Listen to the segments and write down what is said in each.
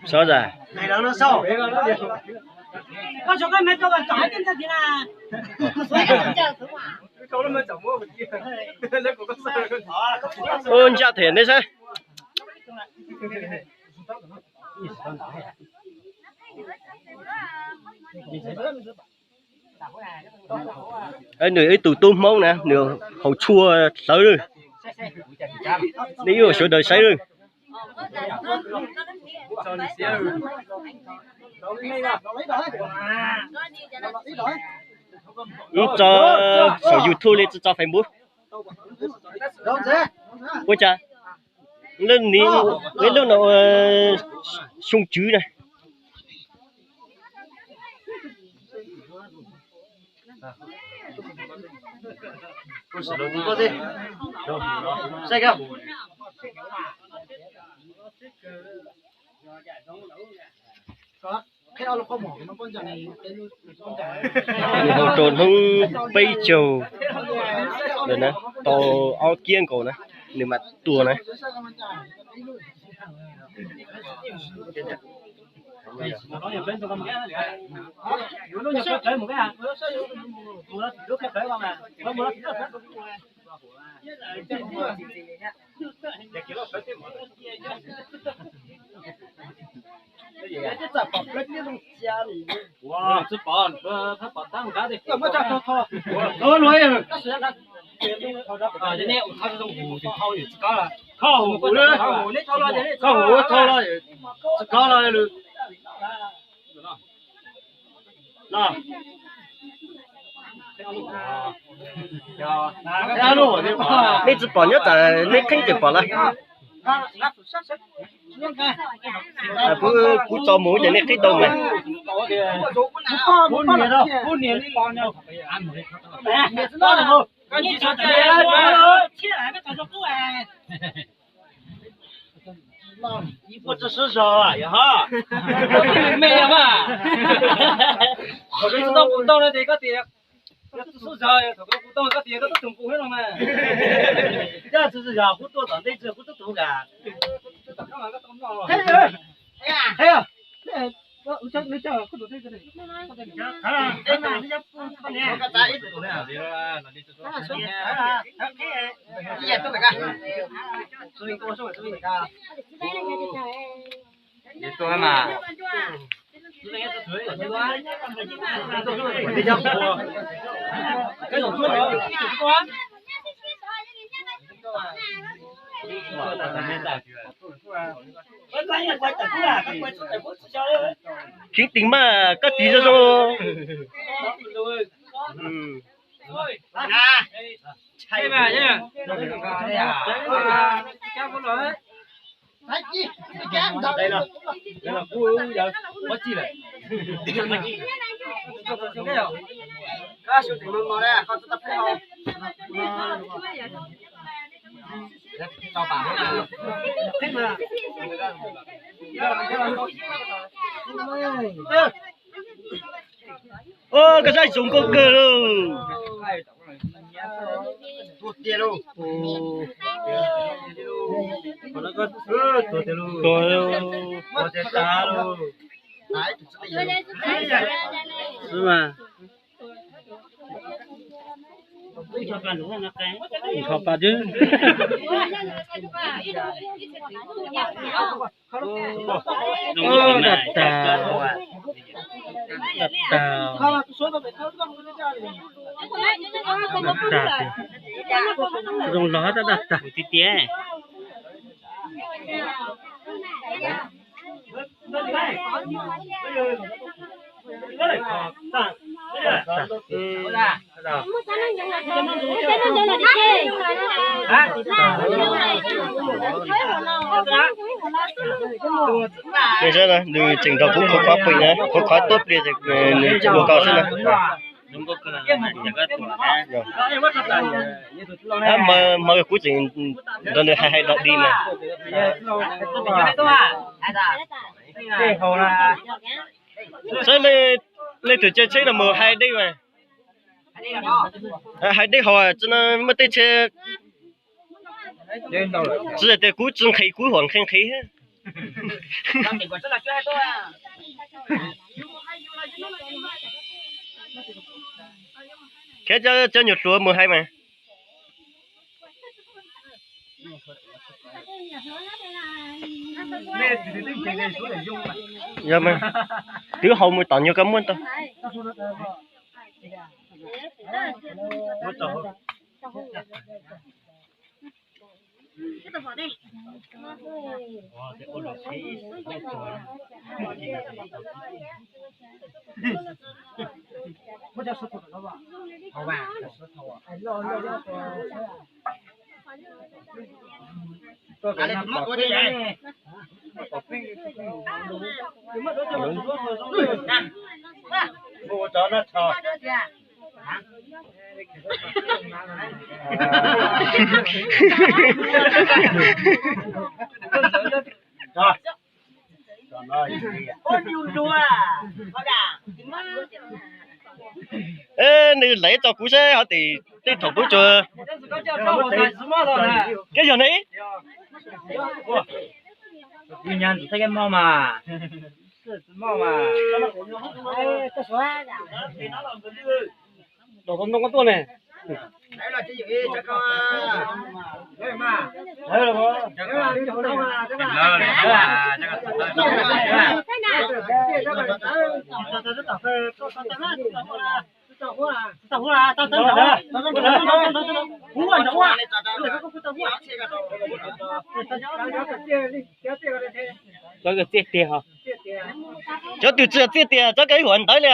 Sov zam. Ua ntsaj them nej saib. Nws ib tug tub Hmoob na, nws haus tshuaj hlawv lawm. Nej ib sawv daws saib lawm. Ib tso saum YouTube li, tso saum Facebook. Ua cas lub no xyoo tswv na. Nws haus rau hnub peb caug lawm na, tau ob kiab nkaus na, nws mam tuag na. Nej tsis pom nyob tsam nej qhib ces pom lawm. Kuv, kuv tso mus ces nej qhib tau mas. Ua tsis sub zog yog ho. Me yog mas. Thaum koj tsis tau kuv tau no ces koj tias, yog tsis sub zog, thaum koj kuv tau koj tias koj tub tug kuv no mas. Yog tsis sub zog kuv tuaj tom ntej tsis kuv tub tug kam. Khib tis mas koj tis zoo zoo. Koj saib zoo nkauj kawg lauj. Tuag, tuag tas lawm. Xwb mas. Nrho pa twb. Ub, daj tas. Daj tas. Daj tas tiag. Zoo los daj tas tiag. Nws tseem nrog kuv khov khov pem na, khov khov tuab pliag, nws tsis ua koj xwb na. Hmo kuv tseem nrog nws hais hais dog dig mas. Saib leej twg caij tsheb no mus hais dej mas. Hais dej haus tsi no muaj tej tsheb. Tsis hais tias kuv tsis nqhis kuv huam nqhis nqhis. Khiav cov nyuam hluas mus hais mas. Yog mas, twb haus mus tom nyuag koj muab tau. Nws laiv tso kuv saib hov tim tej thaum kuv tsuas. Koj yog ne? Kuv nyab ntxim txaj kej moj mas. Tsis moj mas. Los tau ntoo koj tuaj ne. Txawj txiaj tiag. Cov twg tsis txiaj tiag txhob kawg ib huam ntawv li.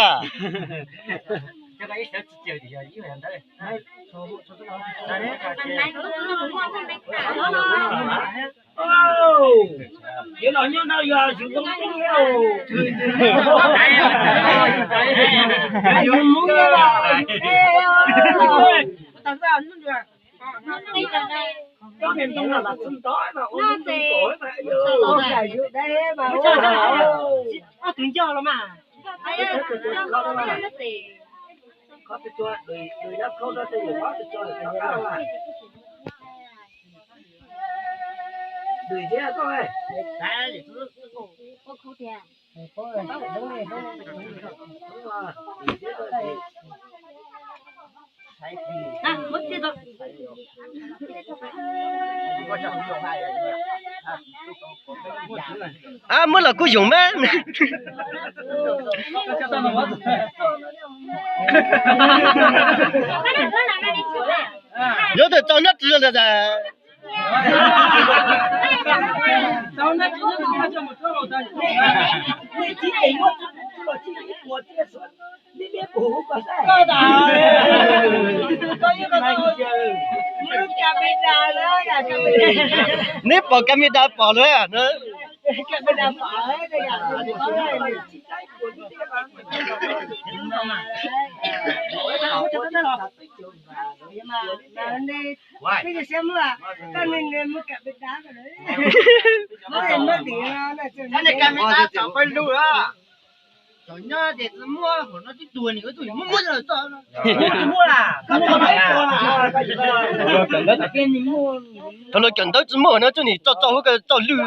A, muab los kuj yoog mas. Yuav tau tso nyob tsis tas. Neb pom camera pom lawm. Thaum no cov ntawv tsis muaj no tsuas nim tso tso huab ko tso lwj.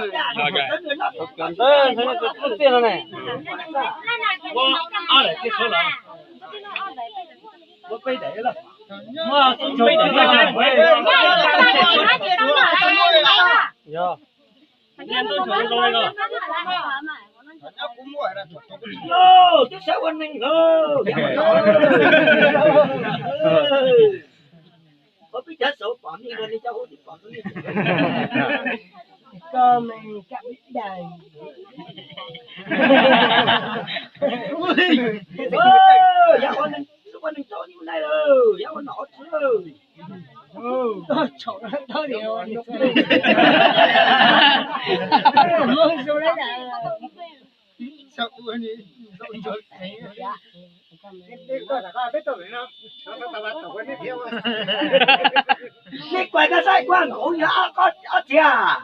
Nej kuaj koj saib kuaj nkaus yog ob txiag.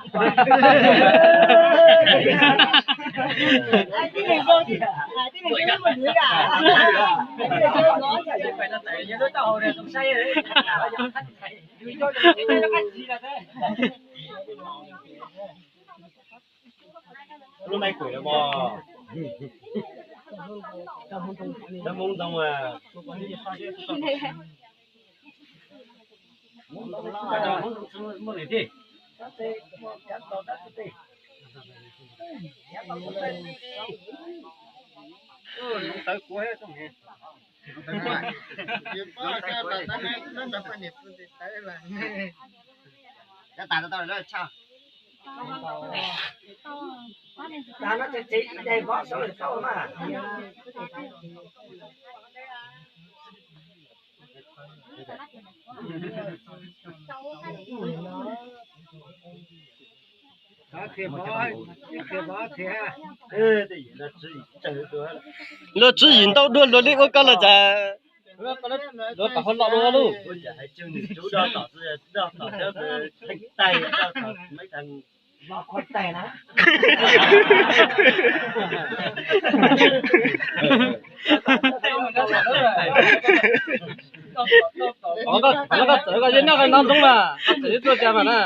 Lub nai kuj los mog. Lub Hmoob ntoo a. Luag tswv yim ntau dua luag li ua koj los cas. Luag tom hauv los dua lauj. Qhov no koj txawm koj yog nyob no ntxoov mas koj txawm tuaj cas mas na.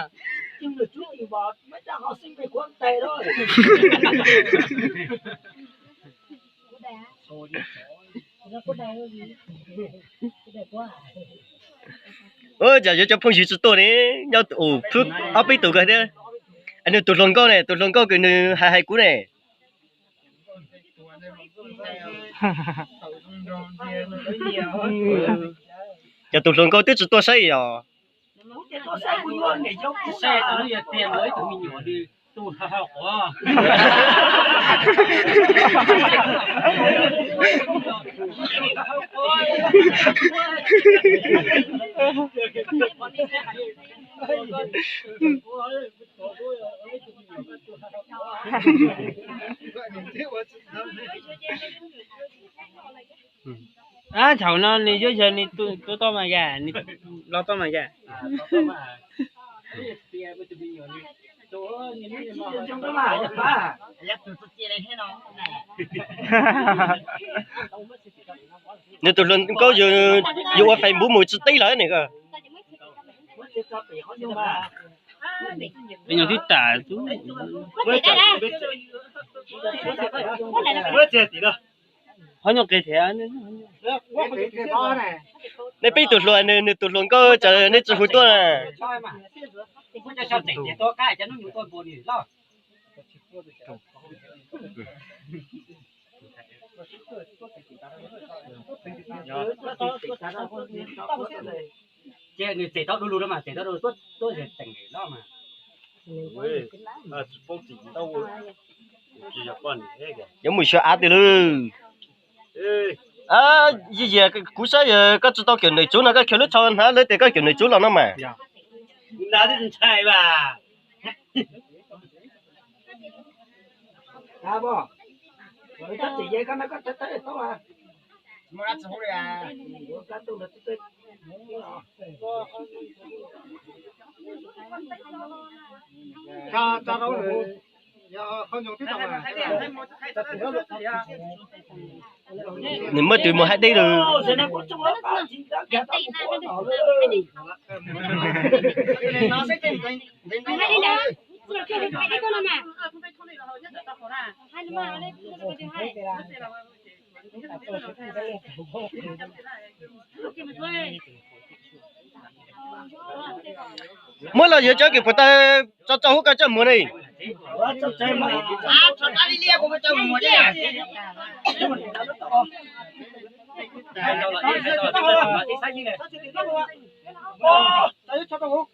Ua cas yuav cov phooj ywg tsis tuaj ne, nyob ua ob peb tus kawg thiab. Nws tus hluas nkauj ne, tus hluas nkauj kws nws hais hais kuv ne. Cov tus hluas nkauj twb tsis tuaj saib os. Ab, thaum no nws yuav yawg nws tuaj tod mas yog, nws los tod mas yog. Nws tus hluas nkauj yus ua Facebook mus tsis teb lawm ne. Peb nyob twb tas. Qhov nyob qis thiab. Nej peb tus hluas, nws tus hluas nkauj cas nej tsis hu tuaj na? Ces nws txem tau du lug no mas txem tau du lug tuaj txem no mas. Yuav mus xyuas av twg lawm? Yis yis, kuv saib koj tsis tau cov nws tsuv no, koj khiav lub tsho hnav lawv tias koj cov nws tsuv los no mas. Nws muaj tus mus hais deb lawm. Muab los yuav cov kws puas tau tso tso hub koj coj mus ne.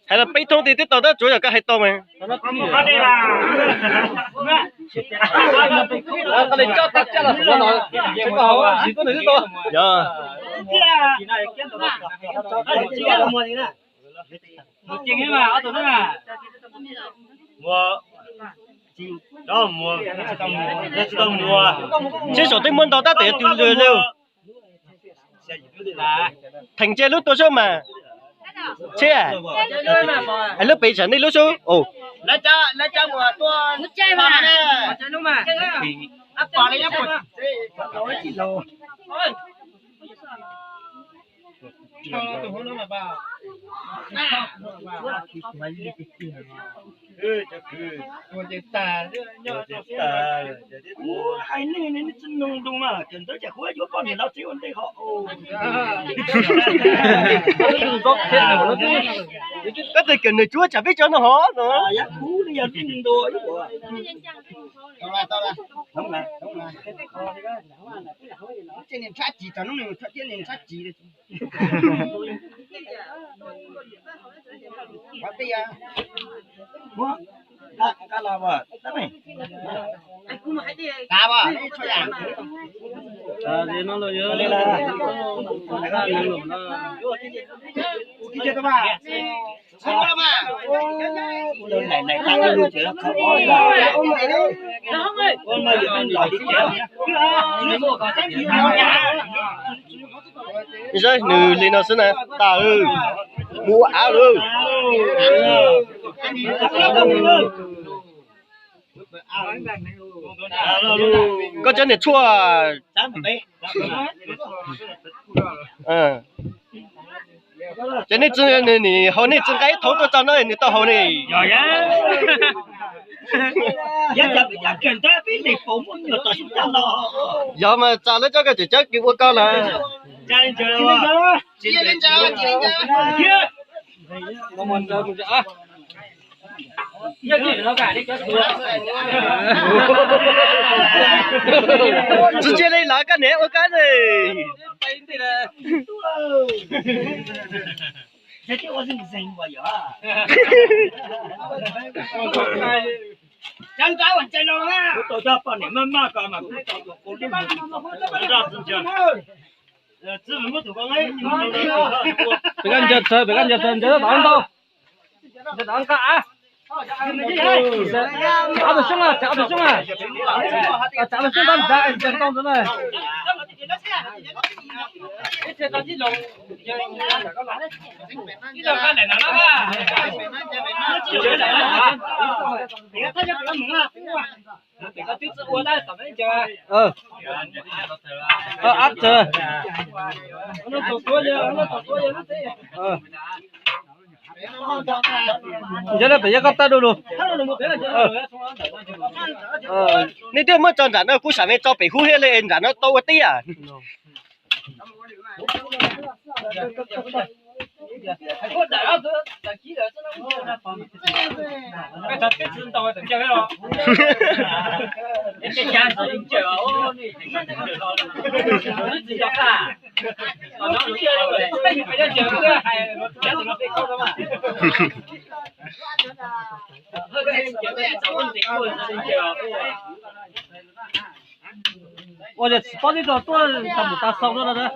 Hais los peb thoob ti twb tau tab tsuav yog koj hais tau mas. Tsis saum twb muab ntau tab tom yog tus lwj lwj. Theem ntse lub tuaj sub mas. Tshiab, lub pem tsam nej lub sub. Kuv hais nej, nej tsis mloog lus mas, cov ntawd tsam kuv yuav poj niam los tsev ua ntej ho. Koj tes cawm nws cuab tsam peb cov no hov no. Yog kuv li yog nej ntua ib ua. Ces niag nrhab cis tau hnub nws thiab niag nrhab cis. Saib nws li no xwb na, tas mus ua av lawm. Koj cov niam tshuaj. Ces nej tsis, nws haus nej tsis nqa ib thaum tuaj tso no nws tau haus ne. Yog mas txog lawv cov koj tseem cov kws ua koj lawm. Tsis cia li lawv koj niam ua koj ne. Pem koj ncaws txawv, pem koj ncaws txawv, ncaws tau ntau. Ncaws tau nqa av. Av tus xyoob na, tsav av tus xyoob na. Tsav av tus xyoob tab ncaws ncaws ntau ntawd na. Av tsav. Ncaws na pem yog koj tawg du lug. Nej twb muab tso nram no kuv sam me tso pem hub thiab li nram no tau ua tiag. Ua li tsis paub tib tug tuaj tag mus tag xaus no na.